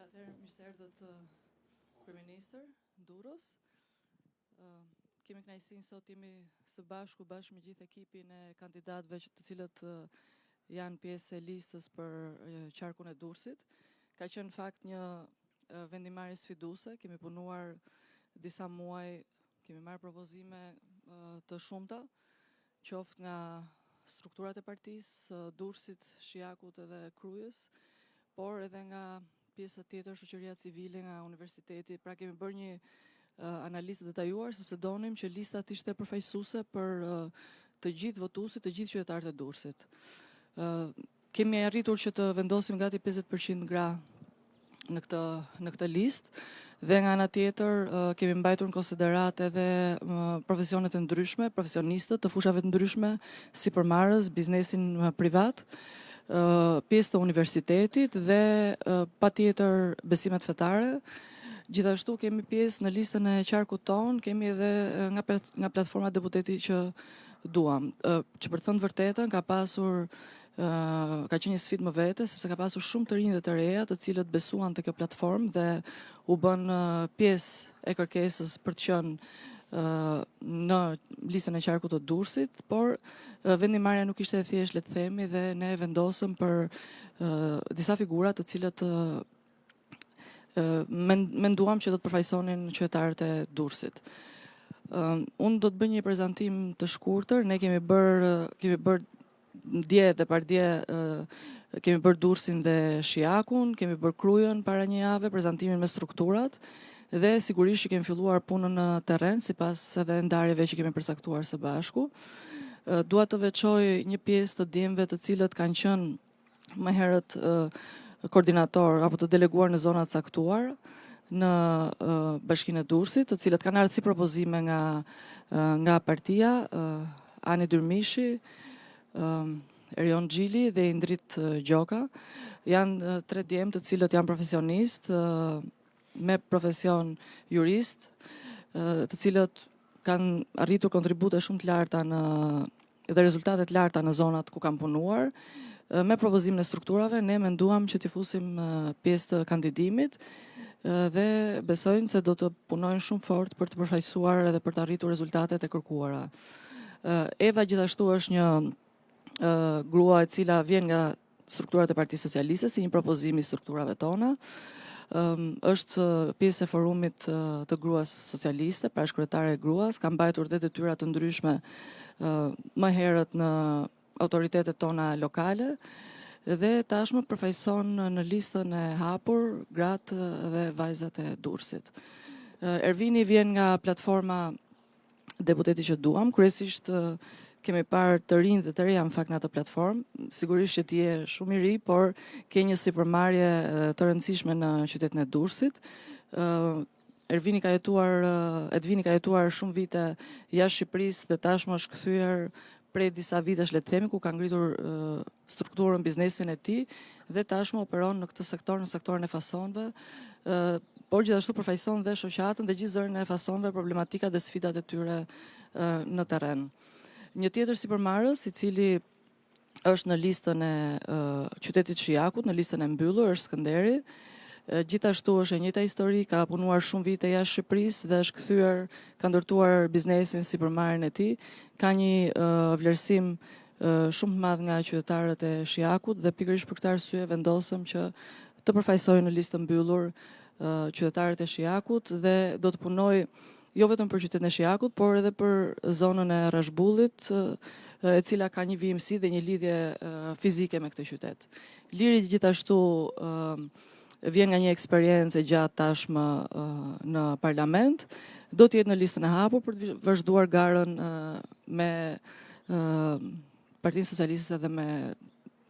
Atëherë, mirë se erdhët, kryeministër, në Durrës. Kemi kënaqësinë sot jemi së bashku bashkë me gjithë ekipin e kandidatëve që të cilët janë pjesë e listës për qarkun e Durrësit. Ka qenë në fakt një vendimmarrje sfiduese, kemi punuar disa muaj, kemi marrë propozime të shumta, qoftë nga strukturat e partisë, Durrësit, Shijakut edhe Krujës, por edhe nga pjesa tjetër, shoqëria civile, nga universiteti. Pra kemi bërë një analizë të detajuar sepse donim që lista të ishte përfaqësuese për të gjithë votuesit, të gjithë qytetarët e Durrësit. Kemi arritur që të vendosim gati 50% gra në këtë në këtë listë dhe nga ana tjetër kemi mbajtur në konsideratë edhe profesionet e ndryshme, profesionistët të fushave të ndryshme, sipërmarrës, biznesin privat, pjesë të universitetit dhe patjetër besimet fetare. Gjithashtu kemi pjesë në listën e qarkut tonë, kemi edhe nga nga platforma deputeti që duam. Që për të thënë të vërtetën, ka pasur ka qenë një sfidë më vete, sepse ka pasur shumë të rinj dhe të reja, të cilët besuan te kjo platformë dhe u bënë pjesë e kërkesës për të qenë në listën e qarkut të Durrësit, por vendimmarrja nuk ishte e thjeshtë, le të themi, dhe ne vendosëm për disa figura të cilët menduam që do të përfaqësonin qytetarët e Durrësit. Unë do të bëj një prezantim të shkurtër, ne kemi bërë kemi bërë dje dhe pardje kemi bërë Durrësin dhe Shijakun, kemi bërë Krujën para një jave, prezantimin me strukturat dhe sigurisht që kemi filluar punën në terren sipas edhe ndarjeve që kemi përcaktuar së bashku. Dua të veçoj një pjesë të djemve të cilët kanë qenë më herët koordinator apo të deleguar në zona të caktuara në Bashkinë e Durrësit, të cilët kanë ardhur si propozime nga nga partia, Ani Dyrmishi, Erion Xhili dhe Indrit Gjoka. Janë tre djem të cilët janë profesionistë me profesion jurist, të cilët kanë arritur kontribute shumë të larta në dhe rezultate të larta në zonat ku kanë punuar. Me propozimin e strukturave, ne menduam që t'i fusim pjesë të kandidimit dhe besojmë se do të punojnë shumë fort për të përfaqësuar edhe për të arritur rezultatet e kërkuara. Eva gjithashtu është një grua e cila vjen nga strukturat e Partisë Socialiste si një propozim i strukturave tona. Është pjesë e forumit të gruas socialiste, pra është kryetare e gruas, ka mbajtur dhe detyra të ndryshme më herët në autoritetet tona lokale dhe tashmë përfaqëson në listën e hapur gratë dhe vajzat e Durrësit. Ervini vjen nga platforma deputeti që duam, kryesisht kemi parë të rinj dhe të reja në fakt në atë platformë. Sigurisht që ti je shumë i ri, por ke një sipërmarrje të rëndësishme në qytetin e Durrësit. Ervini ka jetuar, Edvini ka jetuar shumë vite jashtë Shqipërisë dhe tashmë është kthyer prej disa vitesh le të themi ku ka ngritur strukturën, biznesin e tij dhe tashmë operon në këtë sektor, në sektorin e fasonëve, por gjithashtu përfaqëson dhe shoqatën dhe gjithë zërin e fasonëve, problematikat dhe sfidat e tyre në terren. Një tjetër sipërmarrës i cili është në listën e qytetit të Shijakut, në listën e mbyllur, është Skënderi. Gjithashtu është e njëjta histori, ka punuar shumë vite jashtë Shqipërisë dhe është kthyer, ka ndërtuar biznesin, sipërmarrjen e tij, ka një vlerësim shumë të madh nga qytetarët e Shijakut dhe pikërisht për këtë arsye vendosëm që të përfaqësojë në listë të mbyllur qytetarët e Shijakut dhe do të punojë jo vetëm për qytetin e Shijakut, por edhe për zonën e Rrashbullit, e cila ka një vijimësi dhe një lidhje fizike me këtë qytet. Liri gjithashtu vjen nga një eksperiencë e gjatë tashmë në parlament, do të jetë në listën e hapur për të vazhduar garën me Partinë Socialiste dhe me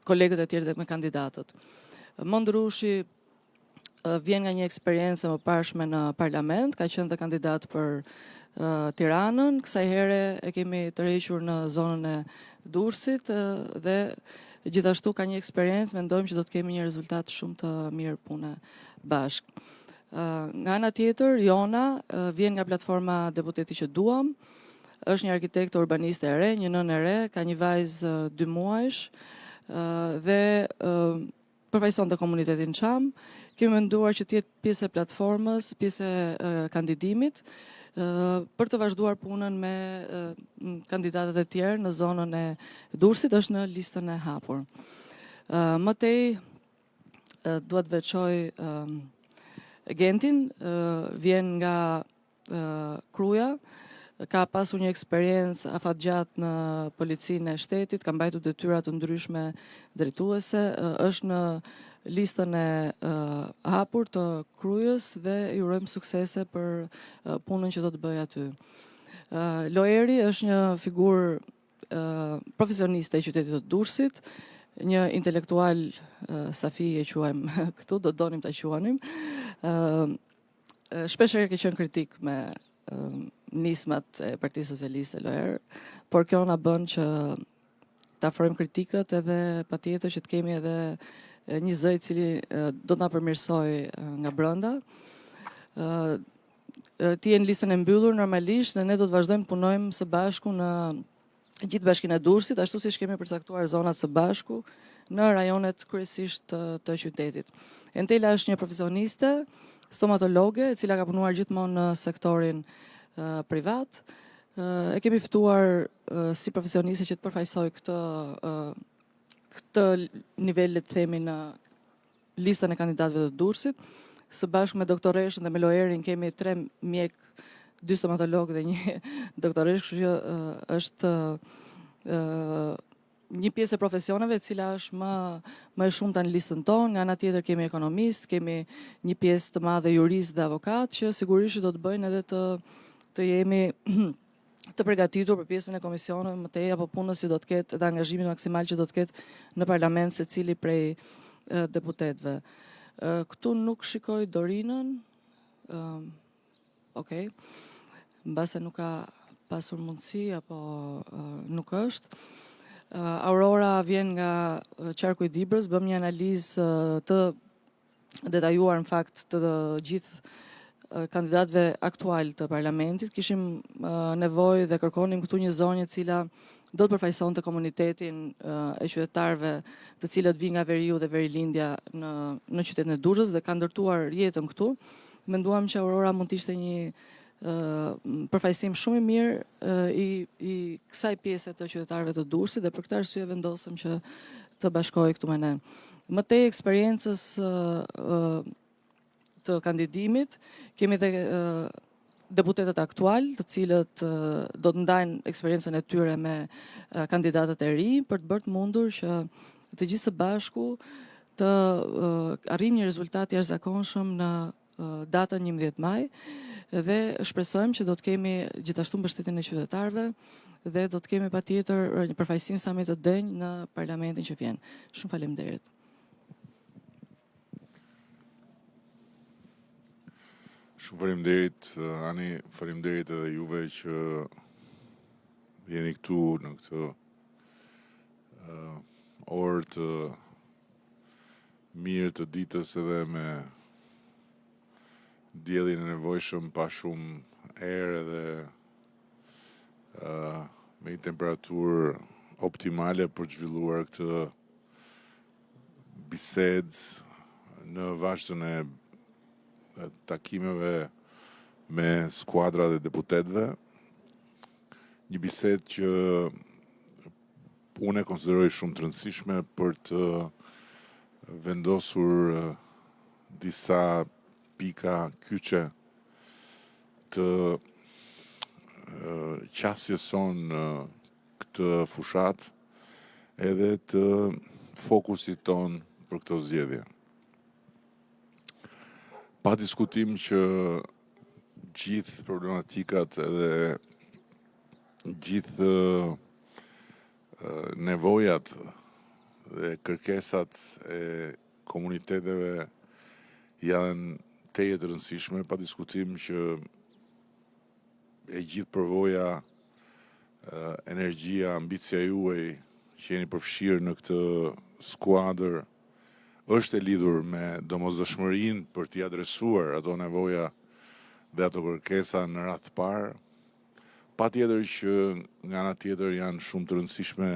kolegët e tjerë dhe me kandidatët. Mond Rushi vjen nga një eksperiencë e mëparshme në parlament, ka qenë dhe kandidat për Tiranën, kësaj here e kemi tërhequr në zonën e Durrësit dhe gjithashtu ka një eksperiencë, mendojmë që do të kemi një rezultat shumë të mirë pune bashkë. Nga ana tjetër, Jona vjen nga platforma Deputeti që duam, është një arkitekte urbaniste e re, një nënë e re, ka një vajzë dy muajsh dhe përfaqëson dhe komunitetin çam. Kemi menduar që të jetë pjesë e platformës, pjesë e kandidimit, për të vazhduar punën me kandidatët e tjerë në zonën e Durrësit, është në listën e hapur. Më tej dua të veçoj Gentin, vjen nga Kruja, ka pasur një eksperiencë afatgjatë në policinë e shtetit, ka mbajtur detyra të ndryshme drejtuese, është në listën e hapur të Krujës dhe i urojmë suksese për punën që do të bëjë aty. Loeri është një figurë profesioniste e qytetit të Durrësit, një intelektual Safi e quajmë këtu, do donim ta quanim. Shpesh herë ke qenë kritik me nismat e Partisë Socialiste Loer, por kjo na bën që të afrojmë kritikët edhe patjetër që të kemi edhe një zë i cili do të na përmirësojë nga brenda. Ti je në listën e mbyllur normalisht dhe ne do të vazhdojmë të punojmë së bashku në gjithë bashkinë e Durrësit, ashtu siç kemi përcaktuar zonat së bashku në rajonet kryesisht të, të qytetit. Entela është një profesioniste, stomatologe, e cila ka punuar gjithmonë në sektorin uh, privat. Uh, e kemi ftuar uh, si profesioniste që të përfaqësojë këtë uh, këtë nivel le të themi në listën e kandidatëve të Durrësit. Së bashku me doktoreshën dhe me Loerin kemi tre mjekë, dy stomatologë dhe një doktoreshë, kështu që është një pjesë e profesioneve e cila është më më e shumta në listën tonë. Nga ana tjetër kemi ekonomistë, kemi një pjesë të madhe juristë dhe avokatë që sigurisht do të bëjnë edhe të të jemi të përgatitur për pjesën e komisioneve më tej apo punës që do të ketë dhe angazhimin maksimal që do të ketë në parlament secili prej deputetëve. Këtu nuk shikoj Dorinën. Okej. Mbase nuk ka pasur mundësi apo nuk është. Aurora vjen nga qarku i Dibrës, bëmë një analizë të detajuar në fakt të gjithë kandidatëve aktualë të parlamentit. Kishim nevojë dhe kërkonim këtu një zonjë e cila do të përfaqësonte komunitetin e qytetarëve të cilët vijnë nga veriu dhe verilindja në në qytetin e Durrësit dhe kanë ndërtuar jetën këtu. Menduam që Aurora mund të ishte një përfaqësim shumë i mirë i i kësaj pjese të qytetarëve të Durrësit dhe për këtë arsye vendosëm që të bashkohej këtu me ne. Më tej eksperiencës të kandidimit, kemi dhe deputetët aktualë, të cilët do të ndajnë eksperiencën e tyre me kandidatët e rinj për të bërë të mundur që të gjithë së bashku të arrijmë një rezultat jashtëzakonshëm në datën 11 maj dhe shpresojmë që do të kemi gjithashtu mbështetjen e qytetarëve dhe do të kemi patjetër një përfaqësim sa më të denjë në parlamentin që vjen. Shumë faleminderit. Shumë faleminderit Ani, faleminderit edhe juve që jeni këtu në këtë uh, orë të mirë të ditës edhe me diellin e nevojshëm pa shumë erë edhe uh, me një temperaturë optimale për të zhvilluar këtë bisedë në vazhdën e takimeve me skuadrat e deputetëve. Një bisedë që Unë e konsideroj shumë të rëndësishme për të vendosur disa pika kyçe të qasjes sonë në këtë fushatë edhe të fokusit tonë për këto zgjedhje. Pa diskutim që gjithë problematikat edhe gjithë nevojat dhe kërkesat e komuniteteve janë tejet të rëndësishme, pa diskutim që e gjithë përvoja, energjia, ambicia juaj që jeni përfshirë në këtë skuadër është e lidhur me domosdoshmërinë për t'i adresuar ato nevoja dhe ato kërkesa në radhë të parë. Patjetër që nga ana tjetër janë shumë të rëndësishme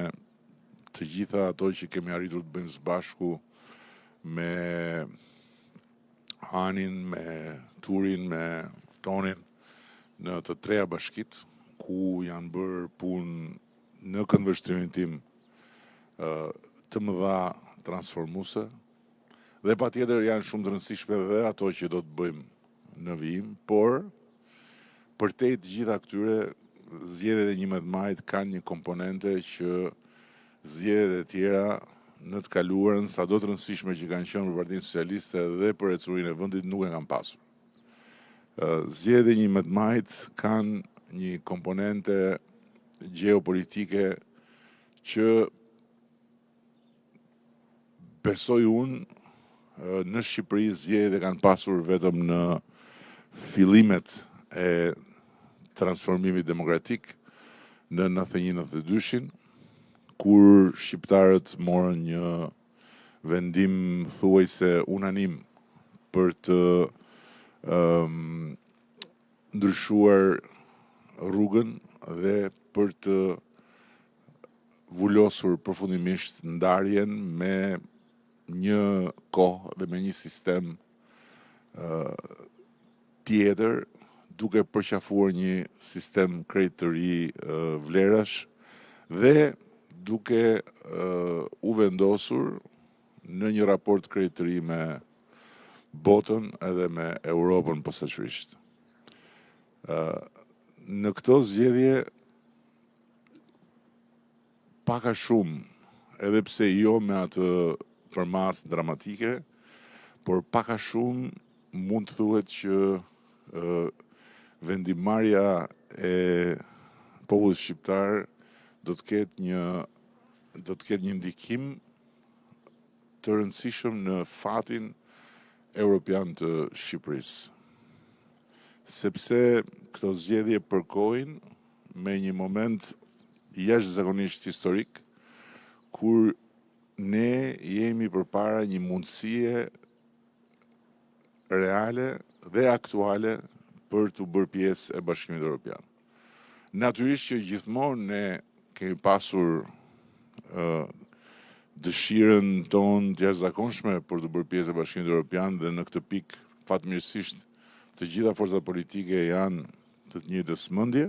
të gjitha ato që kemi arritur të bëjmë së bashku me Anin, me Turin, me Tonin në të treja bashkitë, ku janë bërë punë në këndvështrimin tim të mëdha transformuese dhe patjetër janë shumë të rëndësishme dhe ato që do të bëjmë në vijim, por përtej të gjitha këtyre zgjedhjet e 11 majit kanë një komponente që zgjedhjet e tjera në të kaluarën, sado të rëndësishme që kanë qenë për Partinë Socialiste dhe për ecurinë e vendit, nuk e kanë pasur. Zgjedhjet e 11 majit kanë një komponente gjeopolitike që besoj unë në Shqipëri zgjedhjet e kanë pasur vetëm në fillimet e transformimit demokratik në 91-92-shin, kur shqiptarët morën një vendim thuajse unanim për të um, ndryshuar rrugën dhe për të vulosur përfundimisht ndarjen me një kohë dhe me një sistem tjetër, duke përqafuar një sistem krejt të ri vlerash dhe duke u vendosur në një raport krejt të ri me botën edhe me Europën posaçërisht. Në këto zgjedhje pak a shumë, edhe pse jo me atë përmasë dramatike, por pak a shumë mund të thuhet që vendimmarrja e popullit shqiptar do të ketë një do të ketë një ndikim të rëndësishëm në fatin europian të Shqipërisë. Sepse këto zgjedhje përkojnë me një moment jashtëzakonisht historik, kur ne jemi përpara një mundësie reale dhe aktuale për t'u bërë pjesë e Bashkimit Evropian. Natyrisht që gjithmonë ne kemi pasur dëshirën tonë të jashtëzakonshme për t'u bërë pjesë e Bashkimit Evropian dhe në këtë pikë fatmirësisht të gjitha forcat politike janë të të njëjtës mendje.